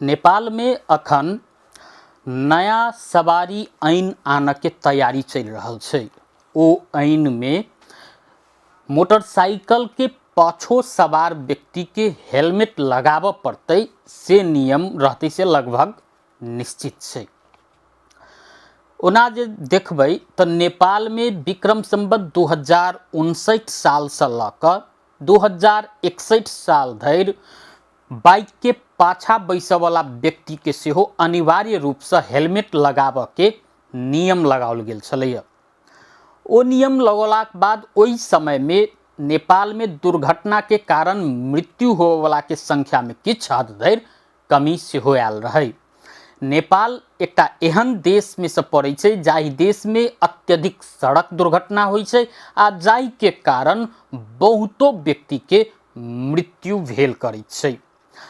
नेपालमे अखन नया सवारी ऐन आनऽके तैयारी चलि रहल छै। ओ ऐनमे मोटरसाइकिलके पाछो सवार व्यक्तिके हेलमेट लगाबऽ पड़तै से नियम रहतै से लगभग निश्चित छै। ओना जे देखबै तऽ नेपालमे विक्रम सम्वत 2059 सालसँ लऽ कऽ 2061 साल धरि बाइकके पाछा बैसऽवला व्यक्तिके सेहो अनिवार्य रूपसँ हेलमेट लगाबऽके नियम लगाओल गेल छलैए। ओ नियम लगौलाक बाद ओहि समयमे नेपालमे दुर्घटनाके कारण मृत्यु होबऽवलाके संख्यामे किछु हद धरि कमी सेहो आयल रहै। नेपाल एकटा एहन देशमे सँ पड़ै छै जाहि देशमे अत्यधिक सड़क दुर्घटना होइ छै आ जाहिके कारण बहुतो व्यक्तिके मृत्यु भेल करै छै।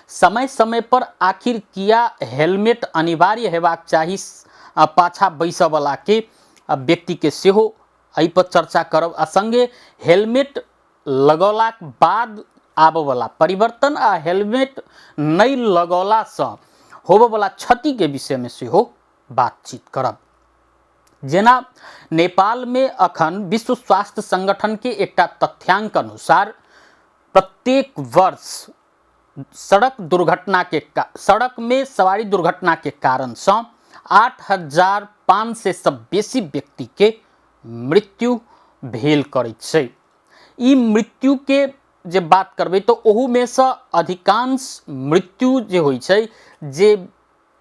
समय समय पर आखिर किया हेलमेट अनिवार्य हेबाक चाही पाछा बैसऽवलाके व्यक्तिके सेहो एहिपर चर्चा करब आ सङ्गे हेलमेट लगौलाक बाद आबऽवला परिवर्तन आ हेलमेट नहि लगौलासँ होबऽवला क्षतिके विषयमे सेहो बातचीत करब। जेना नेपालमे अखन विश्व स्वास्थ्य संगठनके एकटा तथ्यांक अनुसार प्रत्येक वर्ष सड़क दुर्घटनाके सड़कमे सवारी दुर्घटनाके कारणसँ 8500 सँ बेसी व्यक्तिके मृत्यु भेल करैत छै। ई मृत्युके जे बात करबै तऽ ओहूमे सँ अधिकांश मृत्यु जे होइ छै जे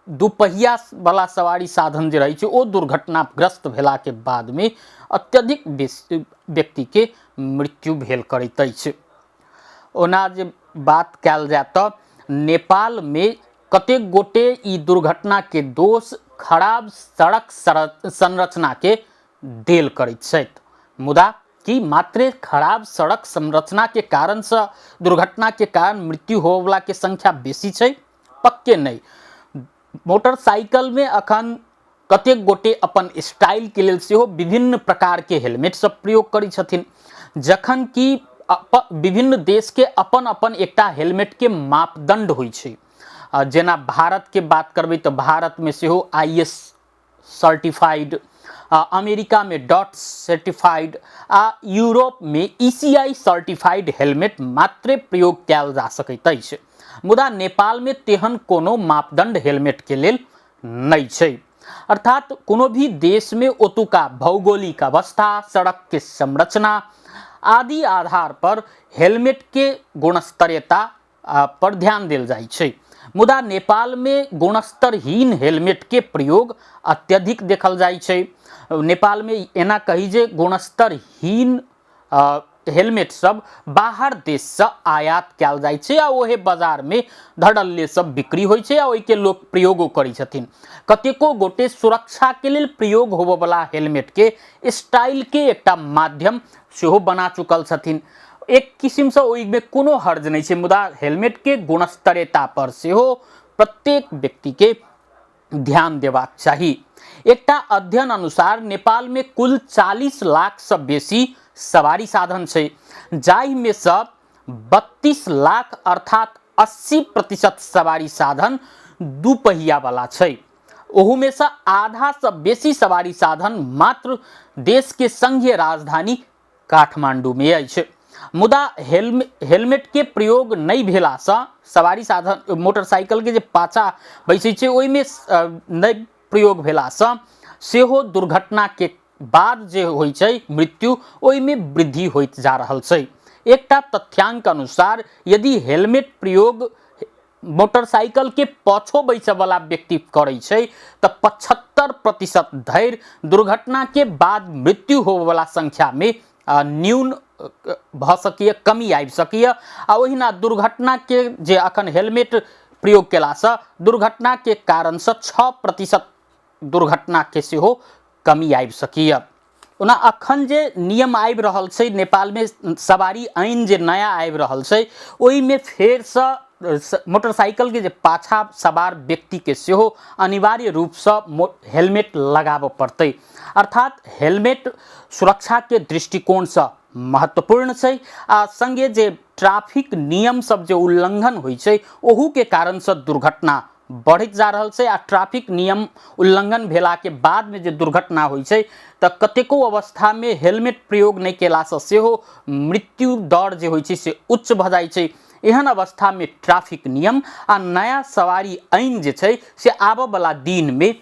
दुपहिया वाला सवारी साधन जे रहै छै ओ दुर्घटनाग्रस्त भेलाके बादमे अत्यधिक बेसी व्यक्तिके मृत्यु भेल करैत अछि। ओना जे बात कयल जाय तऽ नेपालमे कतेक गोटे ई दुर्घटनाके दोष खराब सड़क संरचनाके देल करैत छथि, मुदा की मात्रे खराब सड़क संरचनाके कारणसँ दुर्घटनाके कारण मृत्यु होबऽवलाके संख्या बेसी छै? पक्के नहि। मोटरसाइकिलमे अखन कतेक गोटे अपन स्टाइलके लेल सेहो विभिन्न प्रकारके हेलमेट सब प्रयोग करै छथिन, जखन कि विभिन्न देशके अपन अपन एकटा हेलमेटके मापदंड होइ छै। जेना भारतके बात करबै तऽ भारतमे सेहो I S certified, अमेरिकामे डॉट सर्टिफाइड आ यूरोपमे ई सी आई सर्टिफाइड हेलमेट मात्रे प्रयोग कयल जा सकैत अछि। मुदा नेपालमे तेहन कोनो मापदंड हेलमेटके लेल नहि छै। अर्थात कोनो भी देशमे ओतुका भौगोलिक अवस्था, सड़कके संरचना आदि आधार पर हेलमेटके गुणस्तरीयता पर ध्यान देल जाइ छै। मुदा नेपालमे गुणस्तरहीन हेलमेटके प्रयोग अत्यधिक देखल जाइ छै। नेपालमे एना कही जे गुणस्तरहीन हेलमेट सब बाहर देशसँ आयात कयल जाइ छै आ ओहे बाजारमे धड़ल्ले सब बिक्री होइ छै आ ओहिके लोक प्रयोगो करै छथिन। कतेको गोटे सुरक्षाके लेल प्रयोग होबऽवला हेलमेटके स्टाइलके एकटा माध्यम सेहो बना चुकल छथिन। एक किसिमसँ ओहिमे कोनो हर्ज नहि छै, मुदा हेलमेटके गुणस्तरीयता पर सेहो प्रत्येक व्यक्तिके ध्यान देबाक चाही। एकटा अध्ययन अनुसार नेपालमे कुल 40 लाखसँ बेसी सवारी साधन छै, जाहिमे सँ 32 लाख अर्थात 80% सवारी साधन दुपहिया वाला छै। ओहूमे सँ आधासँ बेसी सवारी साधन मात्र देशके संघीय राजधानी काठमांडूमे अछि। मुदा हेलमेटके प्रयोग नहि भेलासँ सवारी साधन मोटरसाइकिलके जे पाछा बैसै छै ओहिमे नहि प्रयोग भेलासँ सेहो दुर्घटनाके बाद जे होइ छै मृत्यु ओहिमे वृद्धि होइत जा रहल छै। एकटा तथ्यांक अनुसार यदि हेलमेट प्रयोग मोटरसाइकिल के पाछो बैसऽवला व्यक्ति करै छै तऽ 75% धरि दुर्घटना के बाद मृत्यु होबऽवला संख्यामे न्यून भऽ सकैए, कमी आबि सकैए। आ ओहिना दुर्घटनाके जे अखन हेलमेट प्रयोग केलासँ दुर्घटनाके कारणसँ 6% दुर्घटनाके सेहो कमी आबि सकैए। ओना अखन जे नियम आबि रहल छै नेपालमे, सवारी ऐन जे नया आबि रहल छै ओहिमे फेरसँ मोटरसाइकिलके जे पाछा सवार व्यक्तिके सेहो अनिवार्य रूपसँ हेलमेट लगाबऽ पड़तै। अर्थात हेलमेट सुरक्षाके दृष्टिकोणसँ महत्वपूर्ण छै आ सङ्गे जे ट्रैफिक नियम सब जे उल्लंघन होइ छै ओहूके कारणसँ दुर्घटना बढ़ैत जा रहल छै आ ट्रैफिक नियम उल्लंघन भेलाके बादमे जे दुर्घटना होइ छै तऽ कतेको अवस्थामे हेलमेट प्रयोग नहि केलासँ सेहो मृत्यु दर जे होइ छै से उच्च भऽ जाइ छै। एहन अवस्थामे ट्रैफिक नियम आ नया सवारी ऐन जे छै से आबऽवला दिनमे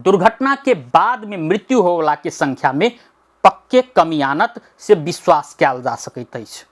दुर्घटनाके बादमे मृत्यु होवलाके संख्यामे पक्के कमी आनत से विश्वास कयल जा सकैत अछि।